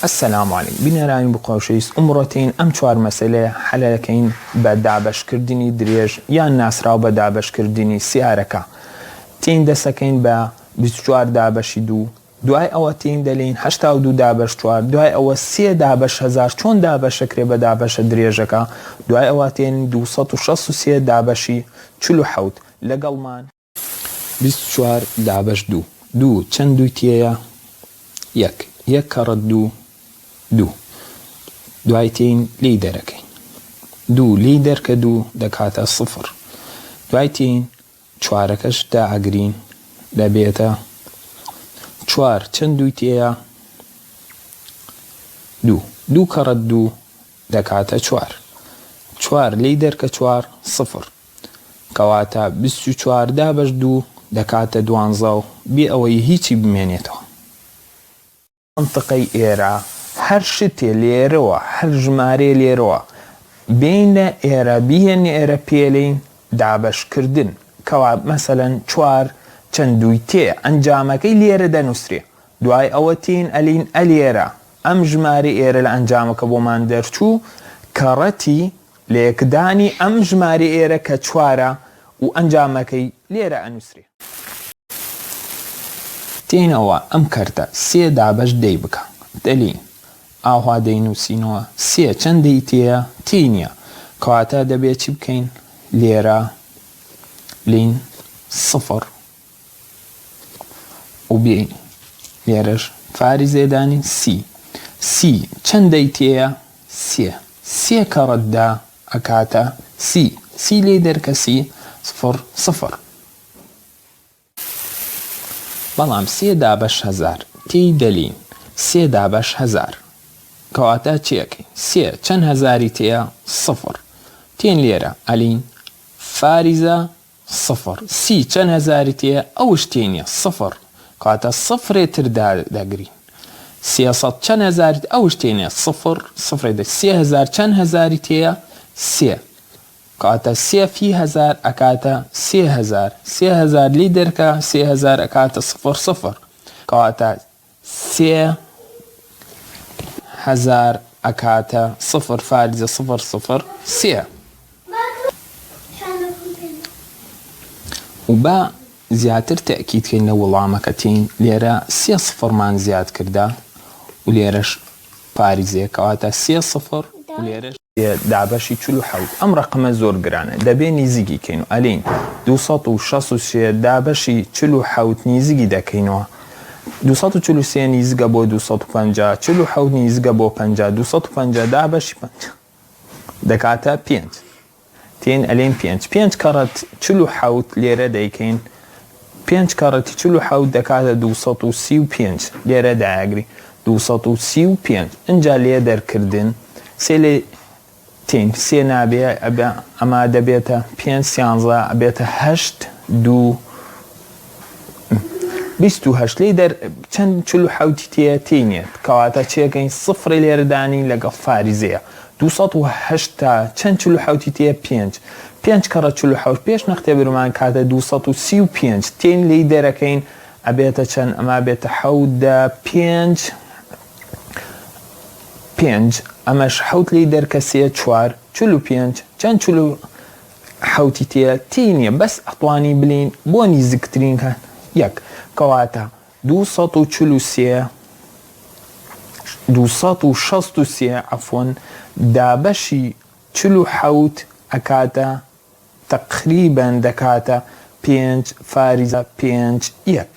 السلام علیکم بینەرانی بخۆشەویست ئمڕۆ تێین ئەم چوار مەسەلەیە حەلەکەین بە دابەشکردنی درێژ یان ناسراو بە دابەشکردنی سیارەکە تێین دەسەکەین بە 24 دابەشی دوو دوای ئەوە تێین دەلێین 82 دابەش چوار دوای ئەوە سێ دابەش هەزار چۆن دابەشەکرێ بە دابەشە درێژەکە دوای ئەوە تێن 263 دابەشی 47 لەگەڵمان 24 دابەش دوو دوو چەند دووی تێیە؟ یەک یەک کەڕەت دوو دوو دوای تێین لێی دەرەکەین دوو لێی دەرکە دوو دەکاتە سفر دوای تێین چوارەکەش دائەگرین دەبێتە چوار چەند دووی تێیە؟ دوو دوو کەڕەت دوو دەکاتە چوار چوار لێی دەرکە چوار سفر کەواتە 24 دابەش دوو دەکاتە دوانزە و بێ ئەوەی هیچی بمێنێتەوە. مەنتقەی ئێرە هەر شتێ لێرەوە هەر ژمارەیە لێرەوە بێینە ئێرە بیهێنە ئێرە پێلێین دابەش کردن کەوا مەسەلەن چوار چەند دووی تێ ئەنجامەکەی لێرە دەنوسرێ دوای ئەوە تێین ئەلێین ئەلێرە ئەم ژمارەی ئێرە لە ئەنجامەکە بۆمان دەرچوو کەڕەتی لەیەکدانی ئەم ژمارەی ئێرە کە چوارە و ئەنجامەکەی لێرە ئەنوسرێ. تێینەوە ئەم کەرتە سێ دابەش دەی بکە دەلێین ئاوها دەینوسینەوە سێ چەند دەی تێیە تێی نیە کەواتە دەبێ چی بکەین لێرە لین سفر و بێین لێرەش فاریزێ دانین سی سی چەند دەی تێیە سێ سێ کەڕەت دە ئەکاتە سی سی لێی دەرکە سی سفر سفر بەڵام سێ دابەش هەزار تێی دەلین سێ دابەش هەزار کەواتە چی ئەکەین سێ چەند هەزاری تێیە سفر تێن لێرە ئەلین فاریزە سفر سی چەند هەزاری تێیە ئەوش تێی نیە سفر کەواتە سفرێ تر دادەگرین 300 چەند هەزاری ئەوش تێی نیە سفر سفرێ دە 3000 چەند هەزاری تێیە سێ کەواتە سێ فی هەزار ئەکاتە 3000 3000 لی دەرکە 3000 ئەکاتە سفر سفر کەواتە 3000 ئەکاتە سفر فارزە سفر سفر سێ. و با زیاتر تەئکید کەین لە وڵامەکە تێین لێرە سێ سفرمان زیاد کردە و لێرەش فارزێ کەواتە سێ سفر و لێرەش دابەشی 47 ئەم ڕەقەمە زۆر گرانە دەبێ نیزیکی کەین و ئەلێین 263 دابەشی 47 نیزیکی دەکەینەوە 243 نیزگە بۆ 250 47 نیزگە بۆ 50 250 دابەشی 50 دەکاتە پێنج تێن ئەلێن پێنج پێنج کەڕەت 47 لێرە دەیکەین پێنج کەڕەتی 47 دەکاتە 235 لێرە دایەگری 235 ئینجا لێ دەرکردن سێ لێ تێین سێ نابێ ئەبێ ئەما دەبێتە پێنج سیانزە ئەبێتە هەشت دوو 28 لێی دەر چەند 47 تێ تێی نێت کەواتە چێکەین سفری لێرە دانین لەگەڵ فاریزەیە 280 چەند 47 تێ پێنج پێنج کەڕە 47 پێش نەختێ برمان کاتە 235 تێین لێی دەرەکەین ئەبێتە چەند ئەما بێتە حەوت دە پێنج پێنج ئەمەش حەوت لێی دەرکە سێ چوار 45 چەند حەوتی تێ تێی نیە بەس ئەتوانی بلێین بۆ نیزکترین کات یەک کەواتە 243 263 عەفوەن دابەشی 47 ئەکاتە تەقریبەن دەکاتە پێنج فاریزە پێنج یەک.